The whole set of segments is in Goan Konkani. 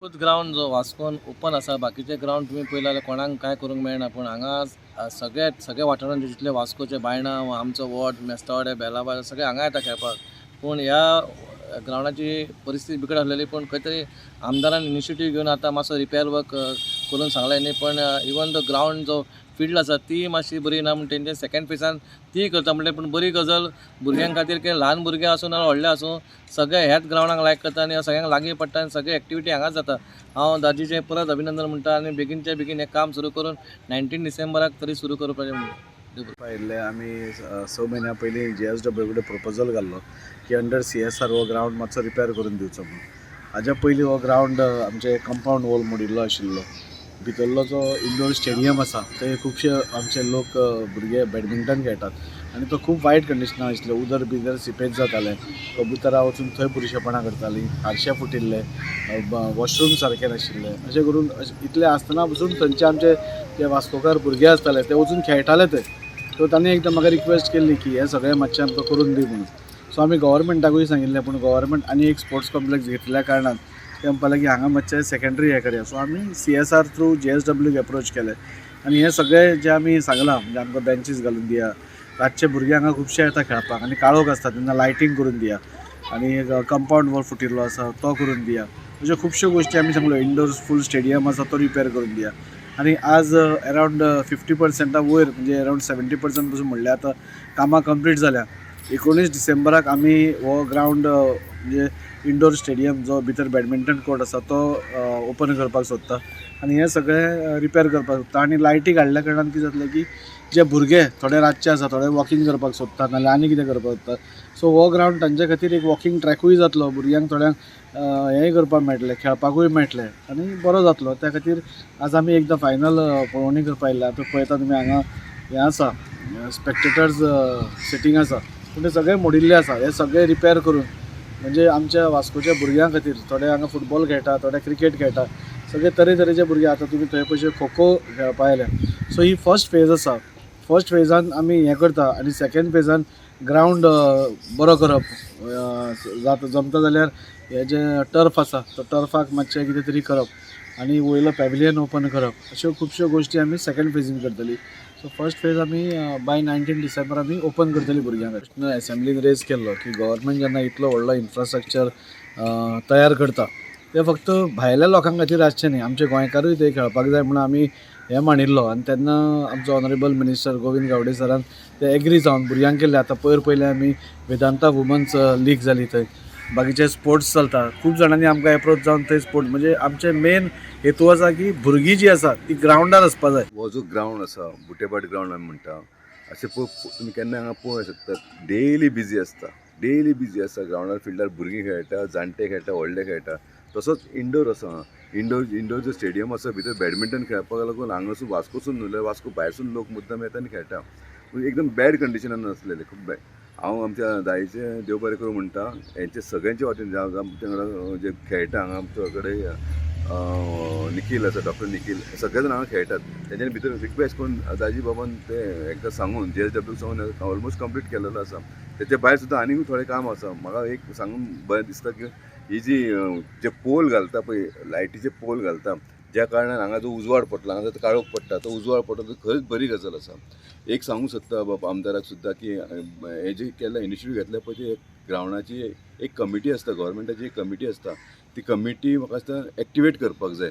एकूच ग्रावंड जो वास्कोन ओपन आसा, बाकीचे ग्रावंड तुमी पळयले जाल्यार कोणाक कांय करूंक मेळना. पूण हांगा सगळे सगळे वाठारांत जितले वास्कोचे बायणा, आमचो वॉर्ड, मेस्तावाडे, बेलाबाय सगळे हांगा येता खेळपाक. पूण ह्या ग्रावंडाची परिस्थिती बिकट आसलेली, पूण खंय तरी आमदारान इनिशिएटीव घेवन आतां मातसो रिपेर वर्क करून सांगलें न्ही. पण इवन the ground जो फिल्ड आसा ती मातशी बरी ना म्हण तेंचे सेकंड फेजान ती करता म्हणलें. पूण बरी गजाल भुरग्यां खातीर की ल्हान भुरगे आसूं ना व्हडले आसूं सगळे ह्याच ग्रावंडाक लायक करता आनी सगळ्यांक लागीं पडटा आनी सगळे एक्टिविटी हांगाच जाता. हांव दाजीचें परत अभिनंदन म्हणटा आनी बेगीनच्या बेगीन हें काम सुरू करून 19 डिसेंबराक तरी सुरू करपाचें म्हणून आयिल्ले. आमी 6 म्हयन्या पयलीं GSW कडेन प्रपोजल घाल्लो की अंडर CSR हो ग्रावंड मातसो रिपेर करून दिवचो म्हणून. हाज्या पयलीं हो ग्रावंड आमचे कंपावंड वॉल मोडिल्लो आशिल्लो. भितरलो जो इंडोर स्टेडियम आसा थंय खुबशे आमचे लोक भुरगे बॅडमिंटन खेळटात आनी तो खूब वायट कंडिशनान आशिल्लो. उदर बिदर सिपेज जातालें, कबुतरां वचून थंय पुरुशेपणां करतालीं, आरशे फुटिल्ले, वॉशरूम सारके नाशिल्ले. अशें करून इतलें आसतना पसून थंयचे आमचे जे वास्कोकार भुरगे आसताले ते वचून खेळटाले थंय. सो तांणी एकदां म्हाका रिक्वेस्ट केल्ली की हें सगळें मातशें आमकां करून दी म्हणून. सो आमी गव्हर्मेंटाकूय सांगिल्लें, पूण गव्हर्मेंट आनी एक स्पोर्ट्स कॉम्प्लेक्स घेतल्या कारणान ते म्हणपाक लागले की हांगा मातशें सेकेंडरी हें करया. सो आमी CSR through GSW approach केलें आनी हें सगळें जें आमी सांगलां म्हणजे आमकां बेंचीस घालून दिया, रातचे भुरगे हांगा खुबशे येता खेळपाक आनी काळोख आसता तेन्ना लायटींग करून दिया, आनी कंपावंड वॉल फुटिल्लो आसा तो करून दिया, अश्यो खुबश्यो गोश्टी आमी सांगलो. इंडोर फूल स्टेडियम आसा तो रिपेर करून दिया. आनी आज अरावंड 50% वयर म्हणजे अरावंड 70% पसून म्हणल्यार आतां कामां कंप्लीट जाल्या. 19 डिसेंबराक आमी हो ग्रावंड म्हणजे इंडोर स्टेडियम जो भितर बॅडमिंटन कोर्ट आसा तो ओपन करपाक सोदता आनी हें सगळें रिपेर करपाक सोदता. आनी लायटी घाल्ल्या कारणान कितें जातलें की जे भुरगे थोडे रातचे आसा, थोडे वॉकिंग करपाक सोदतात नाल्यार आनी कितें करपाक सोदतात, सो हो ग्रावंड तांचे खातीर एक वॉकिंग ट्रॅकूय जातलो, भुरग्यांक थोड्यांक हेंय करपाक मेळटलें, खेळपाकूय मेळटलें आनी बरो जातलो. त्या खातीर आज आमी एकदां फायनल पळोवणी करपाक आयिल्ले. आतां पळयता तुमी हांगा हें आसा, स्पेक्टेटर्स सिटींग आसा, पूण ते सगळे मोडिल्ले आसा. हे सगळे रिपेर करून म्हणजे आमच्या वास्कोच्या भुरग्यां खातीर, थोडे हांगा फुटबॉल खेळटा, थोडे क्रिकेट खेळटा, सगळे तरेतरेचे भुरगे. आतां तुमी थंय पयशे खो खो खेळपा आयल्या. सो ही फर्स्ट फेज आसा. फर्स्ट फेजान आमी हें करता आनी सेकेंड फेजान ग्रावंड बरो करप, जाता जमता जाल्यार हे जे टर्फ आसा तो टर्फाक मातशें कितें तरी करप आनी वयलो पॅविलियन ओपन करप, अश्यो खुबश्यो गोश्टी आमी सेकेंड फेजीन करतली. सो फर्स्ट फेज आमी बाय 19 डिसेंबर आमी ओपन करतली भुरग्यांक. प्रश्न एसेंब्लीन रेज केल्लो की गव्हर्मेंट जेन्ना इतलो व्हडलो इन्फ्रास्ट्रक्चर तयार करता ते फक्त भायल्या लोकां खातीर आसचें न्ही, आमचे गोंयकारूय ते खेळपाक जाय म्हणून आमी हें मांडिल्लो. आनी तेन्ना आमचो ऑनरेबल मिनिस्टर गोविंद गावडे सरान ते एग्री जावन भुरग्यांक केल्ले. आतां पयर पयलें आमी वेदांता वुमन्स लीग जाली, थंय बाकीचे स्पोर्ट्स चलता, खूब जाणांनी आमकां एप्रोच जावन थंय स्पोर्ट्स म्हणजे आमचे मेन हेतू आसा की भुरगीं जी आसा ती ग्रावंडार आसपा जाय. हो जो ग्रावंड आसा बुटेभाट ग्रावंड आमी म्हणटा, अशें तुमी केन्ना हांगा पळोवंक शकता, डेली बिजी आसता, डेली बिजी आसता ग्रावंडार. फिल्डार भुरगीं खेळटा, जाणटे खेळटा, व्हडले खेळटा. तसोच इंडोर आसा, इंडोर जो स्टेडियम आसा भितर बॅडमिंटन खेळपाक लागून हांगासून वास्कोसून न्हू वास्को भायरसून लोक मुद्दम येता आनी खेळटा. एकदम बॅड कंडिशनान आसलेले, खूब बॅड. हांव आमच्या दायचे देव बरें करूं म्हणटा, हेंचे सगळ्यांचे वाटेन आमच्या वांगडा जे खेळटा हांगा आमच्या कडेन निखील आसा, डॉक्टर निखील, सगळे जाण हांगा खेळटात. तेंच्यांनी भितर रिक्वेस्ट करून दाजी बाबान ते एकदां सांगून GSW सांगून ऑलमोस्ट कंप्लीट केलेलो आसा. तेच्या भायर सुद्दां आनीकूय थोडें काम आसा. म्हाका एक सांगून बरें दिसता की ही जी जे पोल घालता पळय, लायटीचे पोल घालता, ज्या कारणान हांगा जो उजवाड पडटा, हांगा जो काळोख पडटा, तो उजवाड पडटा, तो खरीच बरी गजाल आसा. एक सांगूंक सोदता बाबा आमदाराक सुद्दां की हें जें केल्लें इनिशिएटीव घेतलें पळय, ती एक ग्रावंडाची एक कमिटी आसता, गव्हर्मेंटाची एक कमिटी आसता, ती कमिटी म्हाका दिसता एक्टिवेट करपाक जाय.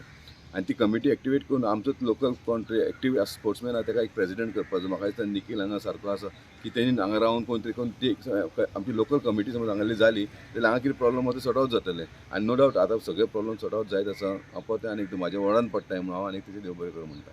आनी ती कमिटी एक्टिवेट करून आमचोच लोकल कोण तरी एक्टीव स्पोर्ट्समॅन आसा ताका एक प्रेजिडेंट करपाक जाय. म्हाका दिसता निखील हांगा सारको आसा की तेणी हांगा रावन कोण तरी कोण ती आमची लोकल कमिटी समज हांगासरली जाली जाल्यार हांगा कितें प्रॉब्लम आसा ते सॉर्ट आवट जातले. आनी नो डावट आतां सगळे प्रॉब्लम सॉर्ट आवट जायत आसा. हांव परतें आनी एकदां म्हाज्या वॉर्डान पडटा म्हणून हांव आनी तेजें देव बरें करूं म्हणटा.